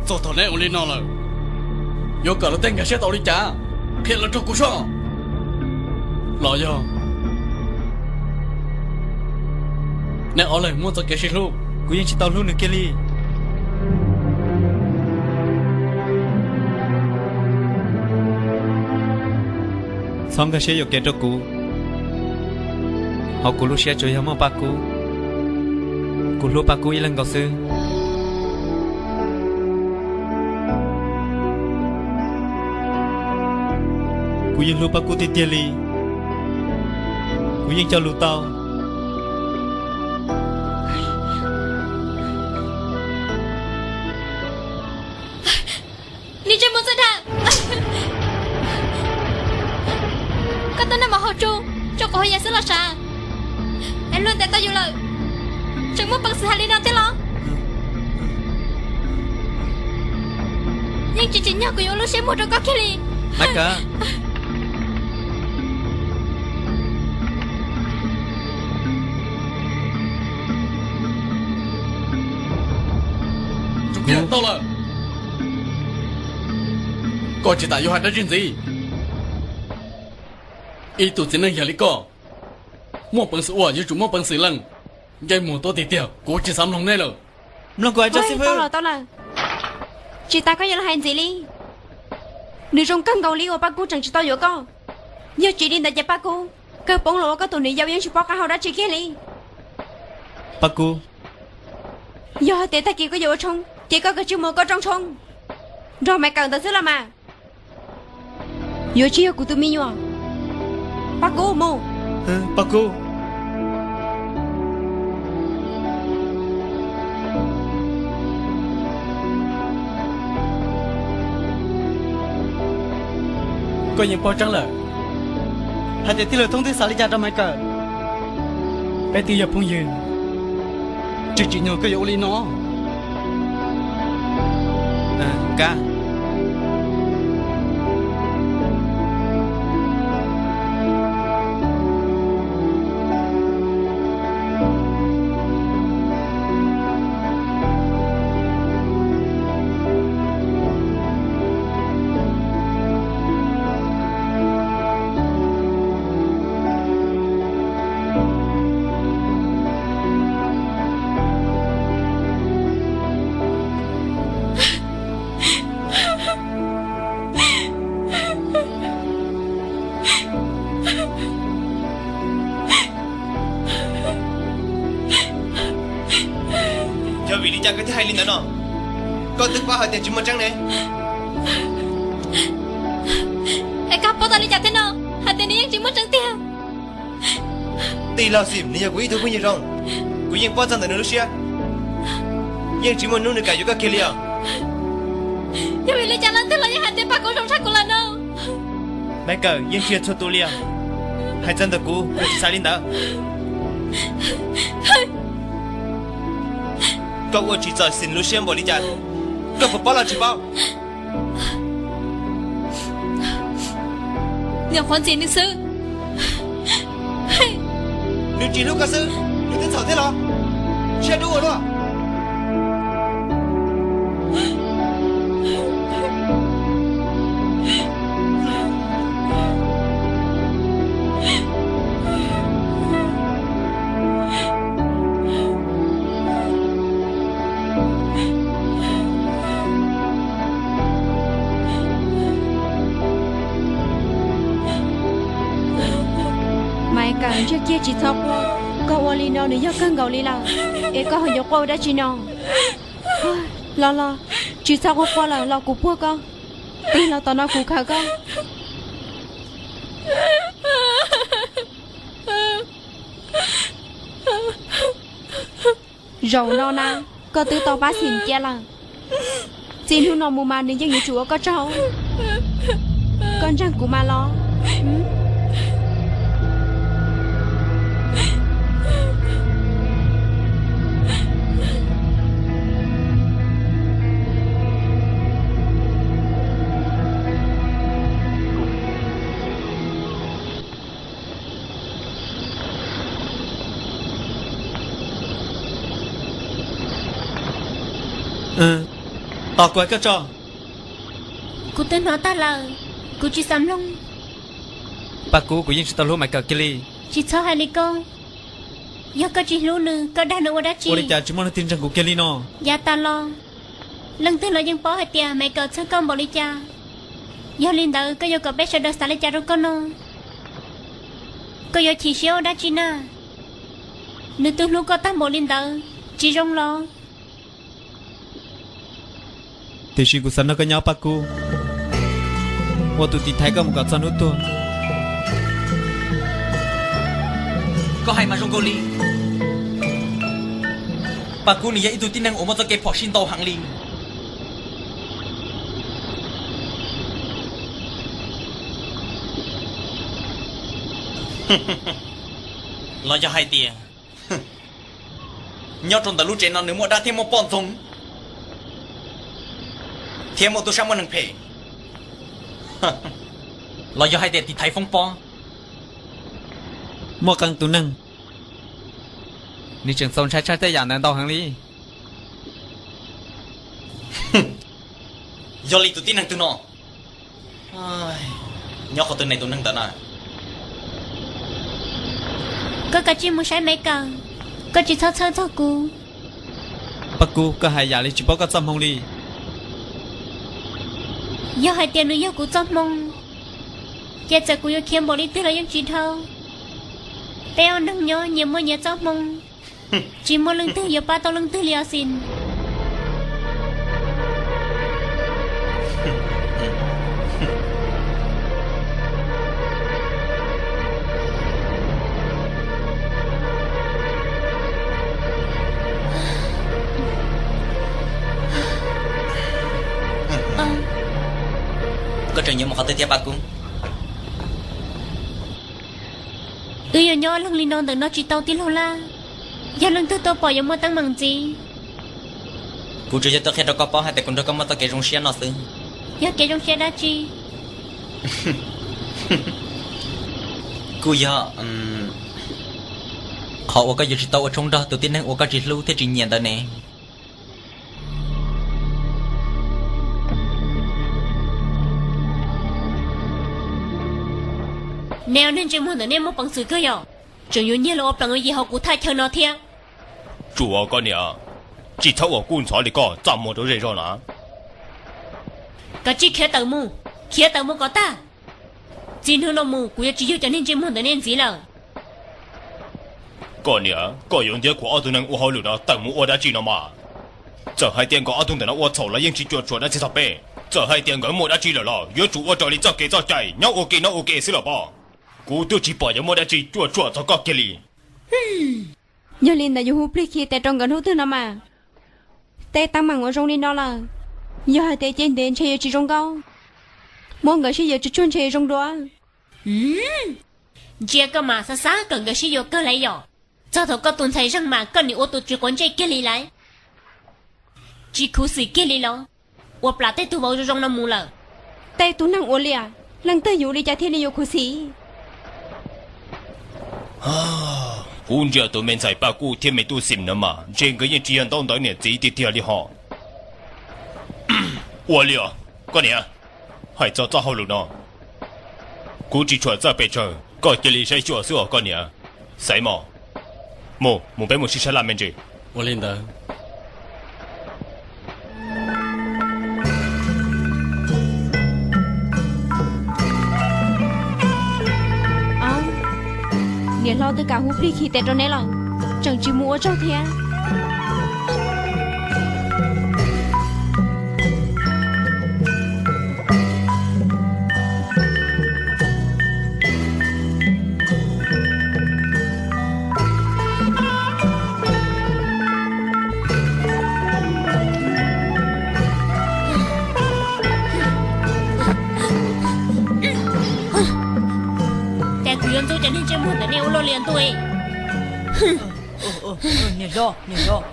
Txog thaum neb ua li no lawm, yuav kom luag tej nkag siab tau ua li cas? Qhia los rau kuv soj. Los yog neb ob leeg muaj txoj kev sib hlub? Kuv yeej tsis tau hlub nws kiag li. Txhob nkag siab yuam kev rau kuv, hauv kuv lub siab tsuas yog muaj Paj Kub. Kuv hlub Paj Kub ib leeg nkaus xwb. Kuv yeej hlub Paj Kub tiag tiag li. Kuv yeej cog lus tau. Niag ntsej muag txawj dag, koj tuaj noj mov haus tsau, tsau quav hauv yas xwb los sav? Es luag ntes tau yus lawm, tseem muaj peev xwm hais li no thiab los? Yeej tsis tsim nyog kuv yuav ua lub siab muag rau koj kiag li. Tau lawm, koj tsis tas yuav hais dab tsi ntxiv. Ib tug txiv neej yog li koj, muaj peev xwm ua yuav tsum muaj peev xwm lees. Ntsej muag tuab tiag tiag, kuv tsis xav mloog nej lawm. Mloog kuv hais tso xib fwb. Tau lawm, tau lawm. Tsis tas koj yuav los hais ntxiv li. Nws zoo kawg nkaus li uas Paj Kub tseem tsis tau yuav koj. Yog tsis li ntawd ces Paj Kub kawg poob los ua koj tus niam yau yeej tsis paub qab hau dab tsi kiag li. Paj Kub, yog hais tias tag kis koj yuav ua tshoob ces koj kav tsij mus koj rooj tshoob nrog Maiv Kawm ntawd xwb los mas. Yuav tsis yog kuv tus me nyuam. Paj Kub, mus. Paj Kub, koj yeej paub tseeb lawm hais tias tij laug Thoob twb xav li cas rau Maiv Kawm. Peb twb yog phooj ywg, tsis tsim nyog koj yuav ua li no. Yog vim li cas koj thiaj hais li ntawd no? Koj twb paub hais tias tsis muaj tseeb ne. Es koj paub tau li cas thiab no, hais tias nws yeej tsis muaj tseeb tiag? Tij laug Xim nws yog kuv ib tug phooj ywg zoo, kuv yeej paub txog ntawm nws lub siab. Yeej tsis muaj hnub nws kam yuav koj kiag li os. Yog vim li cas leej twg los yeej hais tias Paj Kub zoo tshaj kuv lawm no? Maiv Kawm yeej tsis yog txhua tus li os. Hais txog ntawm kuv, kuv tsis xav li ntawd. Koj ua tsis txaus Xim lub siab npaum li cas, koj puas paub los tsis paub? Nyuam qhuav ntxias nws xwb. Nws tsis hlub koj xwb, nws twb txhaum thiab los? Siab dub ua luaj. Maiv Kawm, ntsiag kiag tsis txhob quaj, koj ua li no nws yog kawg nkaus li lawm, es koj ho yuav quaj ua dab tsi no? Los los, tsis txhob quaj quaj lawm, los kuv puag koj, tig los tom no kuv khawm koj. Zaum no na, koj twb tau pab Xim cia lawm. Txij hnub no mus mas nws yeej yuav tsum ua koj tsaug. Koj ntseeg kuv mas los. Tos kuv hais koj tso. Kuv twb hnov tag lawm, kuv tsis xav mloog. Paj Kub, kuv yeej tsis tau hlub Maiv Kawm kiag li. Tsis txhob hais li koj. Yog koj tsis hlub nws, koj dag nws ua dab tsi? Ua li cas tsis muaj leej twg ntseeg kuv kiag li no? Yav tas los, leej twg los yeej paub hais tias Maiv Kawm txhawj koj npaum li cas. Yog li ntawd koj yuav kom peb sawv daws xav li cas rau koj no? Koj yuav chim siab ua dab tsi na? Nws twb hlub koj tag npaum li ntawd, tsis zoo los? Tiam sis kuv xav nrog koj nyob Paj Kub, ua tus tiv thaiv koj mus kom txog hnub tuag. Koj hais mas zoo nkaus li Paj Kub nws yog ib tug tib neeg uas muaj txoj kev phom sij ntau heev li. Los yog hais tias nyob rau ntawm lub tsev no nws muaj dab thiab muaj poj ntxoog, thiab muaj tub sab muaj neeg phem? Los yog hais tias tiv thaiv foob pob? Muaj qee tus neeg, nws tseem txaus ntshai tshaj tej yam ntawd ntau heev li. Yog li tus tib neeg twg no? Nyob qhov twg ne tus neeg ntawd na? Koj kav tsij mus saib Maiv Kawm, koj tsis txhob txhawj txog kuv. Paj Kub, koj hais yam li tsis paub koj txoj hmoo li. Yog hais tias nws yog kuv txoj hmoo, ces txawm kuv yuav khiav npaum li twg los yeej tsis dhau. Peb ob neeg nyob nyias muaj nyias txoj hmoo, tsis muaj leej twg yuav pab tau leej twg li os Xis. Koj tseem yuav mus qhov twg thiab Paj Kub? Wb yuav nyob leeg li no ntawm no tsis tau tij laug Laj. Yog leej twg tuaj pom yuav muaj teeb meem ntxiv. Kuv tsuas yog tuaj qhia rau koj paub hais tias kuv nrog koj muaj txoj kev zoo siab no xwb. Yog kev zoo siab dab tsi? Kuj yog qhov uas koj yuav tsis tau ua tshoob nrog tus tib neeg uas koj tsis hlub thiab tsis nyiam ntawd ne. Nej ob neeg ntsej muag ntawm nej muaj peev xwm kawg yom, tseem yuav nyiag los ua plees ua yi hauv kuv thaj chaw no thiab. Tsuas koj niam, tsis txhob ua kuj ntxhov li koj txaj muag rau zej zog na. Kav tsij khiav tawm mus, khiav tawm mus kom tag. Txij hnub no mus kuv yuav tsis yug cov neeg ntsej muag ntawm nej ntxiv lawm. Koj niam, koj yuav ntiab kuv ob tug neeg ua hauj lwm no tawm mus ua dab tsi no mas? Txawm hais tias nkawd ob tug ntawm no ua txhaum los yeej tsis cuam tshuam dab tsi txog peb. Txawm hais tias nkawd muaj dab tsi lawm los yuav tsum ua raws li txoj kev txoj cai, nyob ua ke noj ua ke xwb los pom. Kuv twb tsis pom yuav muaj dab tsi cuam tshuam txog koj kiag li. Yog li ntawd yuav hu plig khi tes rau nkawd hnub twg no mas? Tej teeb meem uas zoo li no lawm, yog hais tias cev ntev ntshe yuav tsis zoo nkauj, muab nkawd sib yuav tsuj tsuag ntshe yuav zoo dua. Ntsia koj mas xav xav kom nkawd sib yuav kawg lauj yom. Txog thaum koj tus ntxhais zeeg mas koj nim ua tus tsis quav ntsej kiag li lauj. Tsis khuv xim kiag li los? Ua plam tej tug vauv zoo zoo no mus lawm. Tej tug neeg ua liam, leej twg yuav ua li cas thiaj li yuav khuv xim? Kuv ntsia tus me ntxhais Paj Kuj thiab me tub Xim no mas ntshe nkawd yeej tsis yog ntaub ntawv niam txiv tiag tiag li hos. Ua li os, koj niam, hais txog txoj hauj lwm no, kuv tsis tshua txawj pes tsawg, koj cia li saib xyuas xwb os koj niam. Xaiv mos, mus, mus peb mus sib sab laj me ntsis. Ua li ntawd. Niam hlob twb kam hu plig khi tes rau neb lawm, tseem tsis mus ua tsaug thiab. Ces kuv yuav ntxub cov neeg ntsej muag ntawm nej ua luaj li ntuj. Niam hlob, niam hlob.